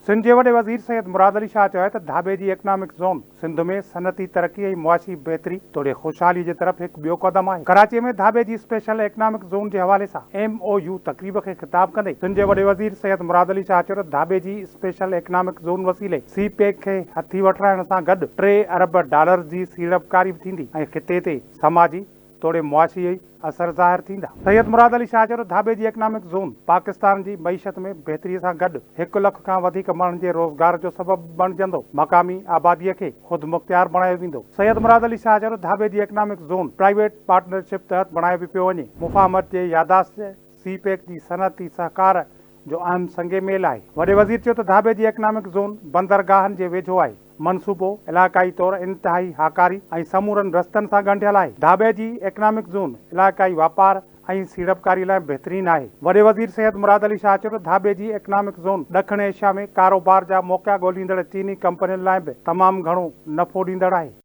سنڌ جي وڏي وزير سيد مراد علي شاهه چيو آهي ته ڌاٻيجي اڪنامڪ زون سنڌ ۾ صنعتي ترقي ۽ معاشي بهتري توڙي خوشحالي جي طرف هڪ ٻيو قدم آهي. Karachi ۾ Dhabeji special economic zone جي حوالي سان ايم او يو تقريب کي خطاب ڪندي سنڌ جي وڏي وزير سيد مراد علي شاهه چيو ته ڌاٻيجي اسپيشل اڪنامڪ زون وسيلي سي پيڪ کي هٿي وٺرائڻ سان گڏ ٽي ارب ڊالرز جي سيڙپڪاري به ٿيندي ۽ خطي تي سماجي توڙي معاشي اثر ظاهر ٿيندا. سيد مراد علي شاهه چيو ته ڌاٻيجي اڪنامڪ زون پاڪستان جي معيشت ۾ بهتري سان گڏ هڪ لک کان وڌيڪ ماڻهن جي روزگار جو سبب بڻجندو، مقامي آبادي کي خودمختيار بڻايو ويندو. سيد مراد علي شاهه چيو ته Dhabeji economic zone private partnership تحت بڻايو به پيو وڃي، مفاهمت جي يادداشت سي پيڪ جي صنعتي سهڪار جو اهم سنگ ميل آهي. وڏي وزير چيو ته ڌاٻيجي اڪنامڪ زون بندرگاهن جي ويجهو آهي. منصوبو علائقائي طور انتهائي هاڪاري ۽ سمورن رستن سان ڳنڍيل آهي. ڌاٻيجي اڪنامڪ زون علائقائي واپار ۽ سيڙپڪاري لاء بهترين آهي. وڏي وزير سيد مراد علي شاهه چيو ته ڌاٻيجي اڪنامڪ زون ڏکڻ ايشيا ۾ ڪاروبار جا موقعا ڳوليندڙ چيني ڪمپنين لاء به تمام گهڻو نفعو ڏيندڙ آهي.